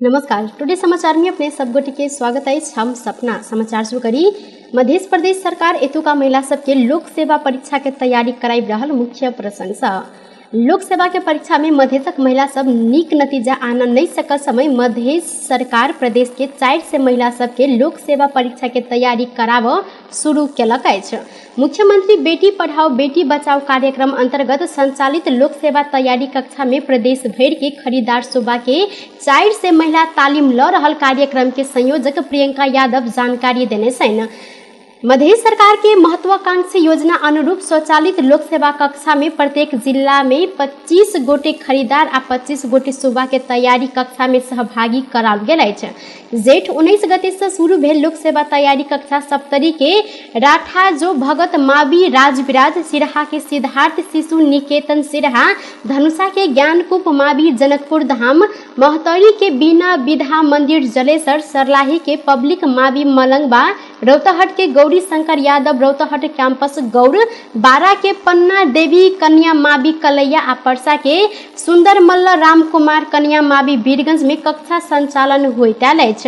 नमस्कार, टुडे समाचार में अपने सब गोटे के स्वागत है। हम सपना समाचार शुरू करी। मध्य प्रदेश सरकार एतुका महिला सबके लोक सेवा परीक्षा के तैयारी कराबि रहल मुख्य प्रशंसा। लोक सेवा के परीक्षा में मधेशक महिला सब नीक नतीजा आना नहीं सकल समय मध्य सरकार प्रदेश के 400 महिला सबके लोक सेवा परीक्षा के तैयारी कराब शुरू केलक अछि। मुख्यमंत्री बेटी पढ़ाओ बेटी बचाओ कार्यक्रम अंतर्गत संचालित लोक सेवा तैयारी कक्षा में प्रदेश भरि के खरीदार सूबा के 400 महिला तालीम ल रहल कार्यक्रम के संयोजक प्रियंका यादव जानकारी देने छनि। मध्य सरकार के महत्वाकांक्षी योजना अनुरूप स्वचालित लोक सेवा कक्षा में प्रत्येक जिला में 25 गोटे खरीदार आ 25 गोटे सूबा के तैयारी कक्षा में सहभागी कराओल गेल अछि। जेठ 19 गते से शुरू भेल लोक सेवा तैयारी कक्षा सप्तरी के राठा जो भगत मावी राजविराज, सिरहा के सिद्धार्थ शिशु निकेतन सिरहा, धनुषा के ज्ञानकूप मावी जनकपुर धाम, महोत्तरी के बीना विधा मंदिर जलेसर, सर्लाही के पब्लिक मावी मलंगबा, रौतहट के गौरी शंकर यादव रौतहट कैंपस गौर, बारा के पन्ना देवी कन्या मावी कलैया आ परसा के सुंदर मल्ल राम कुमार कन्या मावी वीरगंज में कक्षा संचालन होइत आयल अछि।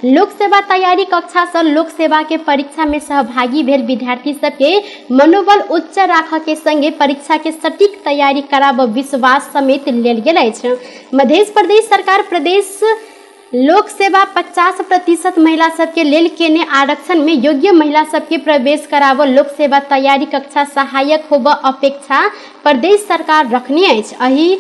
लोक सेवा तैयारी कक्षा से लोक सेवा के परीक्षा में सहभागी भेल विद्यार्थी सबके मनोबल उच्च राखऽ के संगे परीक्षा के सटीक तैयारी कराब विश्वास समेत लेल गेल अछि। मध्य प्रदेश सरकार प्रदेश लोक सेवा 50% महिला सबके लेल केने आरक्षण में योग्य महिला सबके प्रवेश कराब लोक सेवा तैयारी कक्षा सहायक होब अपेक्षा प्रदेश सरकार रखने अछि। एहि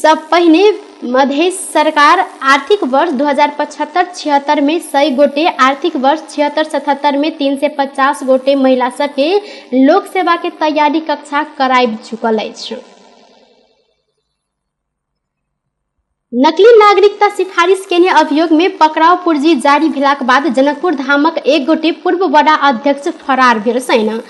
सब पहिने मध्य सरकार आर्थिक वर्ष 2075-76 में 100 गोटे, आर्थिक वर्ष 76-77 में 350 गोटे महिला सबके लोक सेवा के तैयारी कक्षा कराबि चुकल अछि। नकली नागरिकता सिफारिश केने अभियोग में पकड़ाव पुर्जी जारी भेलाक बाद जनकपुर धामक एक गोटे पूर्व वडा अध्यक्ष फरार भेल छनि।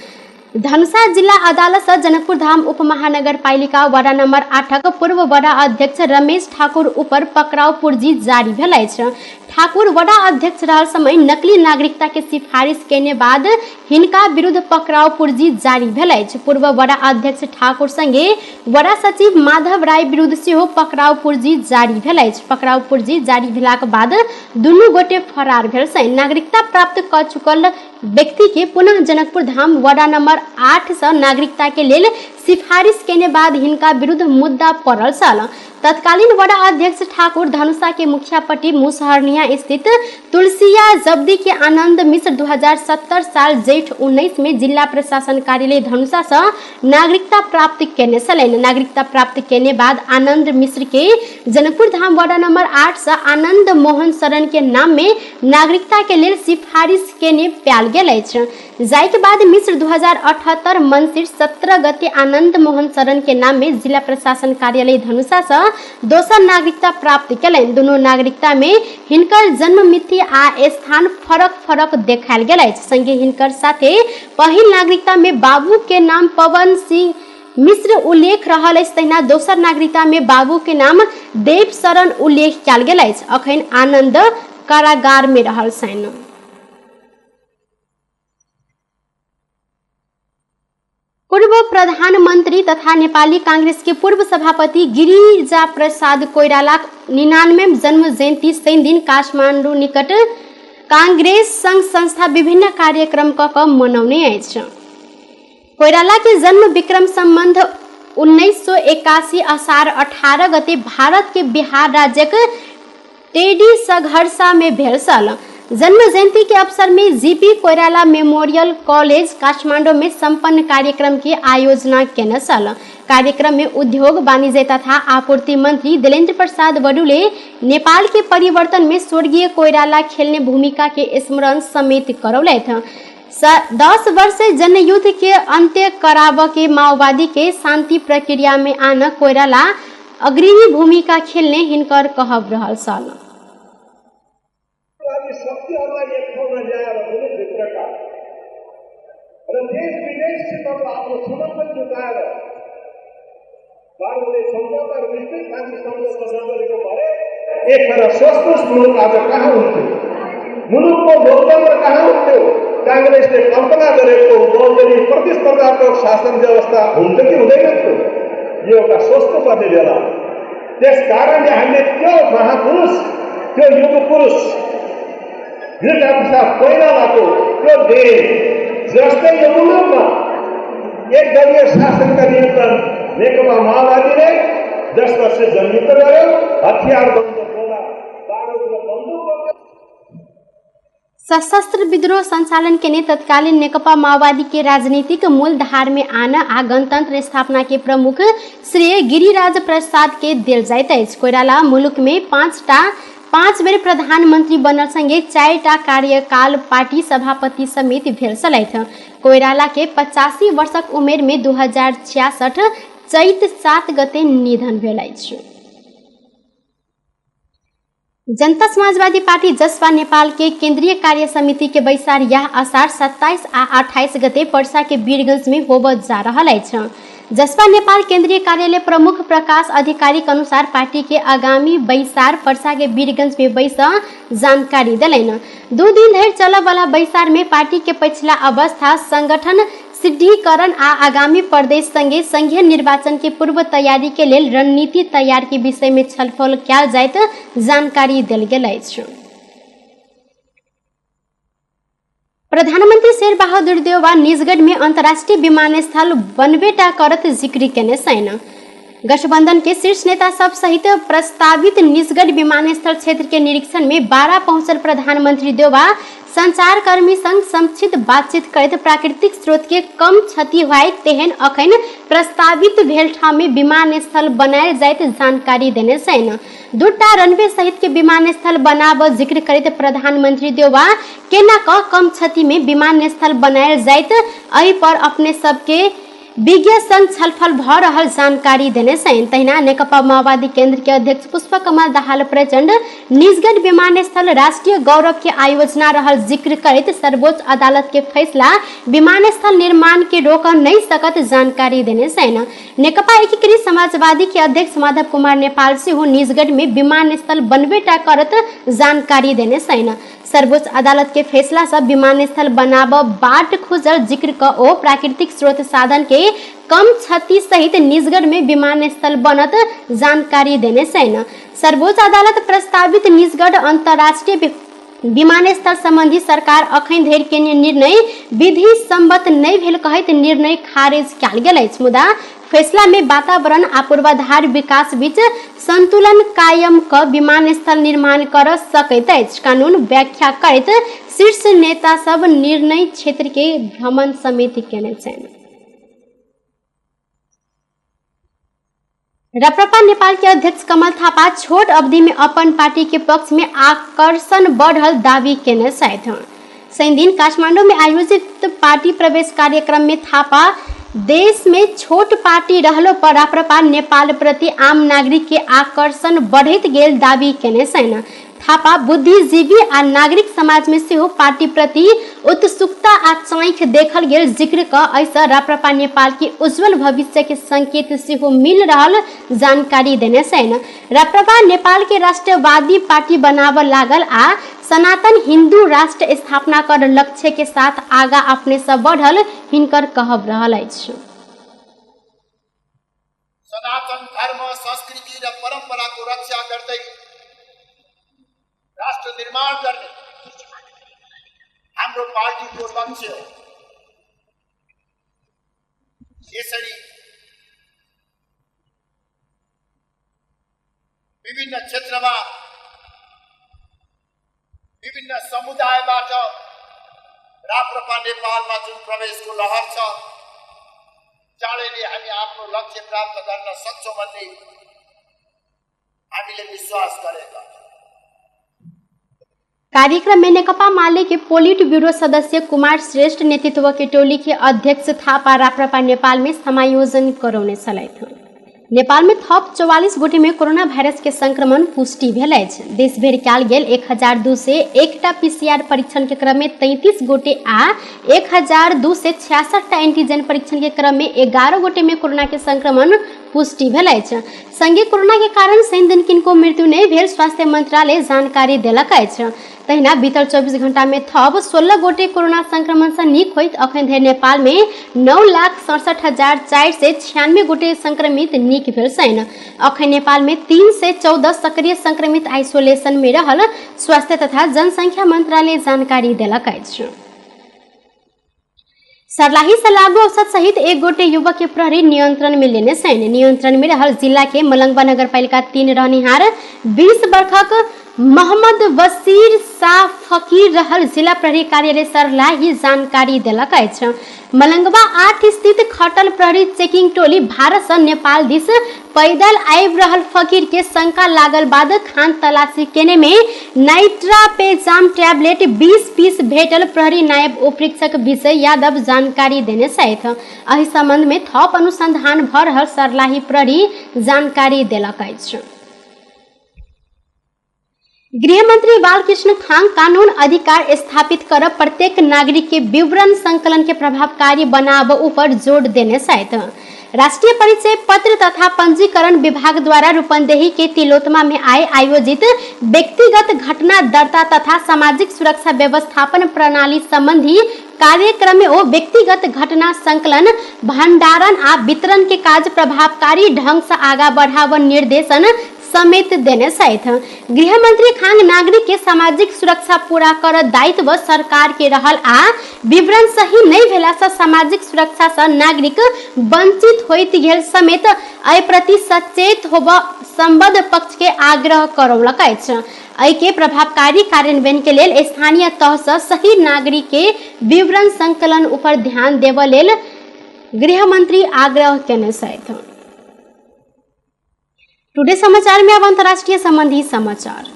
धनुषा जिला अदालत से जनकपुर धाम उप महानगरपालिका वडा नंबर 8 पूर्व वडा अध्यक्ष रमेश ठाकुर ऊपर पकड़ाव पुर्जी जारी भेल अछि। ठाकुर वडा अध्यक्ष रहल समय नकली नागरिकता के सिफारिश केने बाद हिनका विरुद्ध पकड़ाव पुर्जी जारी भेल अछि। पूर्व वडा अध्यक्ष ठाकुर संगे वडा सचिव माधव राय विरुद्ध सेहो पकड़ाव पुर्जी जारी भेल अछि। पकड़ाव पुर्जी जारी भेलाक बाद दुनू गोटे फरार भेल छनि। नागरिकता प्राप्त क चुकल व्यक्ति के पुनः जनकपुर धाम वडा नंबर 8 से नागरिकता के लेल सिफारिश केने बाद हिनका विरुद्ध मुद्दा पड़ल छल। तत्कालीन वडा अध्यक्ष ठाकुर धनुषा के मुखियापट्टी मुसहरनिया स्थित तुलसिया जब्दी के आनंद मिश्र 2070 साल जेठ 19 में जिला प्रशासन कार्यालय धनुषा से नागरिकता प्राप्त केने छलनि। नागरिकता प्राप्त केने बाद आनंद मिश्र के जनकपुर धाम वडा नंबर 8 से आनंद मोहन शरण के नाम में नागरिकता के लेल सिफारिश केने पायल गेल अछि। जाहि के बाद मिश्र 2078 मंसिर 17 गते आनंद मोहन शरण के नाम में जिला प्रशासन कार्यालय धनुषा से दोसर नागरिकता प्राप्त केलनि। दुनू नागरिकता में हिनकर जन्म मिति आ स्थान फरक फरक देखायल गेल अछि। संगे हिनकर साथे पहिल नागरिकता में बाबू के नाम पवन सिंह मिश्र उल्लेख रहल अछि, तहिना दोसर नागरिकता में बाबू के नाम देव शरण उल्लेख कयल गेल अछि। अखन आनंद कारागार में रहल छनि। पूर्व प्रधानमंत्री तथा नेपाली कांग्रेस के पूर्व सभापति गिरिजा प्रसाद कोइरालाक 99 जन्म जयंती शनि दिन काठमांडू निकट कांग्रेस संघ संस्था विभिन्न कार्यक्रम क मनौने अछि। कोइराला के जन्म विक्रम संबंध 1981 असार 18 गते भारत के बिहार राज्यक टेडी सघर्षा में भेल छल। जन्म जयंती के अवसर में GP Koirala memorial college Kathmandu में संपन्न कार्यक्रम के आयोजना केने छल। कार्यक्रम में उद्योग वाणिज्य तथा आपूर्ति मंत्री दिलेन्द्र प्रसाद बडुले नेपाल के परिवर्तन में स्वर्गीय कोइराला खेलने भूमिका के स्मरण समेत करौलथि। 10 वर्ष जनयुद्ध के अंत्य कराब के माओवादी के शांति प्रक्रिया में आन कोइराला अग्रणी भूमिका खेलने हिनकर कहब रहल छल। शक्तिहरूलाई एक ठाउँमा ल्याएर मुलुकभित्रका र देश विदेशसितको आफ्नो समर्थन जुटाएर भारतले सम्झौता र विस्तृत शान्ति सम्झौता नगरेको भए एक तर सोच्नुहोस् मुलुक आज कहाँ हुन्थ्यो, मुलुकको लोकतन्त्र कहाँ हुन्थ्यो? काङ्ग्रेसले कल्पना गरेको बहुदलीय प्रतिस्पर्धात्मक शासन व्यवस्था हुन्थ्यो कि हुँदैन थियो? यो एउटा सोच्नुपर्ने बेला। त्यस कारणले हामीले त्यो महापुरुष, त्यो युग पुरुष गिरिजा प्रसाद कोइरालाको त्यो देश जस्तै यो मुलुकमा एकदलीय शासनका नियन्त्रण नेकपा माओवादीले 10 वर्ष जनयुद्ध गर्यो, हतियार बन्द गोला बारुद र बन्दुक। सशस्त्र विद्रोह संचालन केने तत्कालीन नेकपा माओवादी के राजनीतिक मूलधार में आन आ गणतंत्र स्थापना के प्रमुख श्रेय गिरिराज प्रसाद के देल जाइत अछि। कोइराला मुलुक में 5 बेर प्रधानमंत्री बनल संगे 4टा कार्यकाल पार्टी सभापति समेत भेल छलथि। कोइराला के 85 वर्षक उमेर में 2066 चैत 7 गते निधन भेल अछि। जनता समाजवादी पार्टी जसपा नेपाल के केंद्रीय कार्य समिति के बैसार यह असार 27 आ 28 गते पर्सा के वीरगंज में होबय जा रहल अछि। जसपा नेपाल केंद्रीय कार्यालय प्रमुख प्रकाश अधिकारी के अनुसार पार्टी के आगामी बैसार पर्सा के वीरगंज में बैस जानकारी देलनि। 2 दिन धरि चलय वाला बैसार में पार्टी के पछिला अवस्था, संगठन सिद्धिकरण आ आगामी प्रदेश संगे संघीय निर्वाचन के पूर्व तैयारी के लेल रणनीति तैयार के विषय में छलफल कयल जाइत जानकारी देल गेल अछि। प्रधानमंत्री शेरबहादुर देउवा निजगढ़ में अंतर्राष्ट्रीय विमानस्थल बनबेटा करत जिक्र केने छनि। गठबंधन के शीर्ष नेता सब सहित प्रस्तावित निजगढ़ विमानस्थल क्षेत्र के निरीक्षण में 12 पहुंचल प्रधानमंत्री देउवा संचारकर्मी संग संक्षिप्त बातचीत करैत प्राकृतिक स्रोत के कम क्षति होय तेहन अखन प्रस्तावित भेल ठाम में विमानस्थल बनायल जाइत जानकारी देने छनि। 2टा रनवे सहित के विमानस्थल बनाब जिक्र करैत प्रधानमंत्री देउवा केना क कम क्षति में विमानस्थल बनायल जाइत एहि पर अपने सबके विज्ञ संग छलफल भ रहल जानकारी देने छनि। तहिना नेकपा माओवादी केंद्र के अध्यक्ष पुष्प कमल दाहाल प्रचण्ड निजगढ़ विमानस्थल राष्ट्रीय गौरव के आयोजना रहल जिक्र करैत सर्वोच्च अदालत के फैसला विमानस्थल निर्माण के रोक नहीं सकत जानकारी देने छनि। नेकपा एकीकृत समाजवादी के अध्यक्ष माधव कुमार नेपाल सेहो निजगढ़ में विमानस्थल बनबेटा करत जानकारी देने छनि। सर्वोच्च अदालत के फैसला से विमानस्थल बनाब बाट खुजल जिक्र क ओ प्राकृतिक स्रोत साधन के कम क्षति सहित निजगढ़ में विमानस्थल बनत जानकारी देने छनि। सर्वोच्च अदालत प्रस्तावित निजगढ़ अंतर्राष्ट्रीय विमानस्थल संबंधी सरकार अखन धरि के निर्णय विधि सम्मत नहि भेल कहैत निर्णय खारिज कयल गेल अछि। मुदा फैसला में वातावरण आ पूर्वाधार विकास बीच संतुलन कायम क विमानस्थल निर्माण कर सकैत अछि। कानून व्याख्या करैत शीर्ष नेता सब निर्णय क्षेत्र के भ्रमण समिति केने छनि। राप्रपा नेपाल के अध्यक्ष कमल थापा छोट अवधि में अपन पार्टी के पक्ष में आकर्षण बढ़ल दावी केने छथि। शनिदिन काठमांडू में आयोजित पार्टी प्रवेश कार्यक्रम में थापा देश में छोट पार्टी रहलो पर राप्रपा नेपाल प्रति आम नागरिक के आकर्षण बढ़ैत गेल दावी केने छनि। थापा बुद्धिजीवी आ नागरिक समाज में सेहो पार्टी प्रति उत्सुकता आ चाँख देखल गेल जिक्र क एहिसँ राप्रपा नेपाल के उज्जवल भविष्य के संकेत सेहो मिल रहल जानकारी देने छनि। राप्रपा नेपाल के राष्ट्रवादी पार्टी बनाबऽ लागल आ सनातन हिंदू राष्ट्र स्थापना कर लक्ष्य के साथ आगा अपने सब बढ़ल हिनकर कहब रहल अछि। सनातन धर्म, संस्कृति र परम्पराको रक्षा गर्दै राष्ट्र निर्माण गर्ने हाम्रो पार्टीको लक्ष्य हो। यसरी विभिन्न क्षेत्रमा विभिन्न समुदायबाट राप्रपा नेपालमा जुन प्रवेशको लहर छ, चाँडै नै हामी आफ्नो लक्ष्य प्राप्त गर्न सक्छौँ भन्ने हामीले विश्वास गरेका। कार्यक्रम में नेकपा माले के पोलिट ब्यूरो सदस्य कुमार श्रेष्ठ नेतृत्व के टोली के अध्यक्ष थापा राप्रपा नेपाल में समायोजन करौने छलथि। नेपाल में थप 44 गोटे में कोरोना वायरस के संक्रमण पुष्टि भेल अछि। देश भरि कयल गेल 1201टा पीसीआर परीक्षण के क्रम में 33 गोटे आ 1266टा एंटीजन परीक्षण के क्रम में 11 गोटे में कोरोना के संक्रमण पुष्टि भेल अछि। संगे कोरोना के कारण शनि दिन किनको मृत्यु नहि भेल स्वास्थ्य मंत्रालय जानकारी देलक अछि। तहिना बीतल 24 घंटा में थप 16 गोटे कोरोना संक्रमण से नीक होइत अखन धरि नेपाल में 9,67,496 गोटे संक्रमित नीक भेल छनि। अखन नेपाल में 314 सक्रिय संक्रमित आइसोलेशन में रहल स्वास्थ्य तथा जनसंख्या मंत्रालय जानकारी देलक अछि। सर्लाही से लागू औषध सहित एक गोटे युवक के प्रहरी नियंत्रण में लेने छनि। नियंत्रण में रहल जिला के मलंगवा नगरपालिका 3 रहनिहार 20 वर्षक मोहम्मद वसीर शाह फकीर रहल जिला प्रहरी कार्यालय सर्लाही जानकारी देलक अछि। मलंगवा 8 स्थित खटल प्रहरी चेकिंग टोली भारत से नेपाल दिस पैदल आबि रहल फकीर के शंका लागल बाद खान तलाशी केने में नाइट्रापेजाम टैबलेट 20 पीस भेटल प्रहरी नायब उपरीक्षक विजय यादव जानकारी देने छथि। एहि संबंध में थप अनुसंधान भ रहल सर्लाही प्रहरी जानकारी देलक अछि। गृहमंत्री बालकृष्ण खांग कानून अधिकार स्थापित कर प्रत्येक नागरिक के विवरण संकलन के प्रभावकारी बनाब ऊपर जोर देने छथि। राष्ट्रीय परिचय पत्र तथा पंजीकरण विभाग द्वारा रूपन्देही के तिलोत्तमा में आए आयोजित व्यक्तिगत घटना दर्ता तथा सामाजिक सुरक्षा व्यवस्थापन प्रणाली संबंधी कार्यक्रम में ओ व्यक्तिगत घटना संकलन, भंडारण आ वितरण के काज प्रभावकारी ढंग से आगा बढ़ाव निर्देशन समेत देने छथि। गृहमंत्री खांग नागरिक के सामाजिक सुरक्षा पूरा कर दायित्व सरकार के रहल आ विवरण सही नहीं भेला से सामाजिक सुरक्षा से नागरिक वंचित होइत गेल समेत एहि प्रति सचेत होब संबद्ध पक्ष के आग्रह करौलक अछि। एहि के प्रभावकारी कार्यान्वयन के लेल स्थानीय तह से सही नागरिक के विवरण संकलन ऊपर ध्यान देबऽ लेल गृहमंत्री आग्रह केने छथि। टुडे समाचार में अब अंतर्राष्ट्रीय संबंधी समाचार।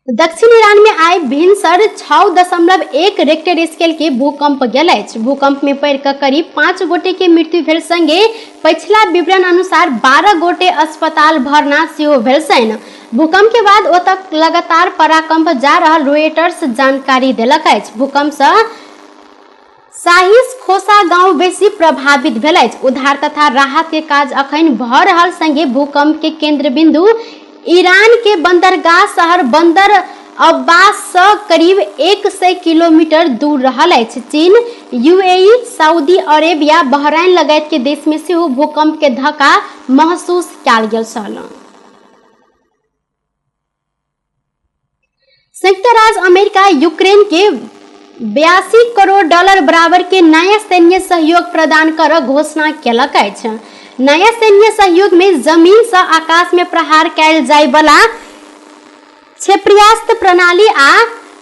दक्षिण ईरान में आइ भिनसर 6.1 रेक्टर स्केल के भूकंप गेल अछि। भूकंप में पड़ि कऽ करीब 5 गोटे के मृत्यु भेल संगे पछिला विवरण अनुसार 12 गोटे अस्पताल भर्ना सेहो भेल छनि। भूकंप के बाद ओतऽ लगातार पराकंप जा रहल रॉयटर्स जानकारी देलक अछि। भूकंप सँ साहिस खोसा गांव बेसी प्रभावित भेल अछि। उद्धार तथा राहत के काज अखन भऽ रहल संगे भूकंप के केंद्र बिंदु ईरान के बंदरगाह शहर बंदर अब्बास सँ करीब 100 किलोमीटर दूर रहल अछि। चीन, यूएई, सऊदी अरेबिया, बहराइन लगायत के देश में सेहो भूकंप के धक्का महसूस कयल गेल छल। संयुक्त राज्य अमेरिका यूक्रेन के 82 करोड़ डॉलर बराबर के नया सैन्य सहयोग प्रदान कर घोषणा केलक अछि। नया सैन्य सहयोग में जमीन से आकाश में प्रहार कयल जाय वाला क्षेपणास्त्र प्रणाली आ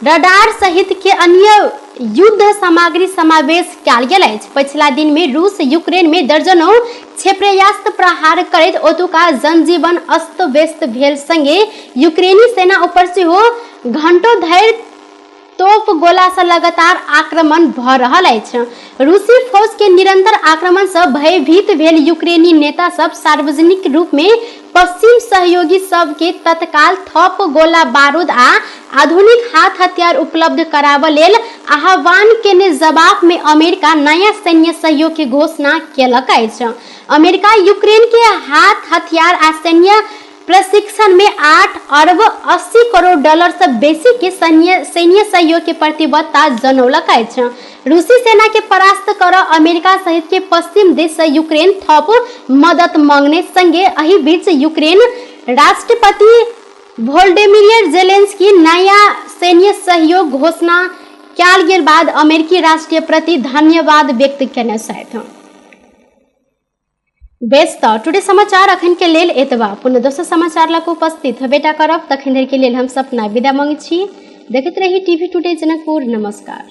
रडार सहित के अन्य युद्ध सामग्री समावेश कयल गेल अछि। पछिला दिन में रूस यूक्रेन में दर्जनों क्षेपणास्त्र प्रहार करैत ओतुका जनजीवन अस्त व्यस्त भेल संगे यूक्रेनी सेना ऊपर सेहो घंटों धरि तोप गोला से लगातार आक्रमण भ रहल अछि। रूसी फौज के निरंतर आक्रमण से भयभीत भेल यूक्रेनी नेता सब सार्वजनिक रूप में पश्चिम सहयोगी सब के तत्काल थप गोला बारूद आ आधुनिक हाथ हथियार उपलब्ध कराबऽ लेल आह्वान केने जवाब में अमेरिका नया सैन्य सहयोग के घोषणा केलक अछि। अमेरिका यूक्रेन के हाथ हथियार आ सैन्य प्रशिक्षण में 8 अरब 80 करोड़ डॉलर से बेसी के सैन्य सहयोग के प्रतिबद्धता जनौलक अछि। रूसी सेना के परास्त कर अमेरिका सहित के पश्चिम देश से यूक्रेन थप मदद मांगने संगे एहि बीच यूक्रेन राष्ट्रपति वोलोडिमिर जेलेंस्की नया सैन्य सहयोग घोषणा कयल गेल बाद अमेरिकी राष्ट्रीय प्रति धन्यवाद व्यक्त केने छथि। बेस त टुडे समाचार अखन के लेल एतबा। पुनः दोसर समाचार लऽ कऽ उपस्थित हेबेटा करब। तखन धरि के लेल हम सपना विदा मांगै छी। देखैत रही टीवी टुडे जनकपुर। नमस्कार।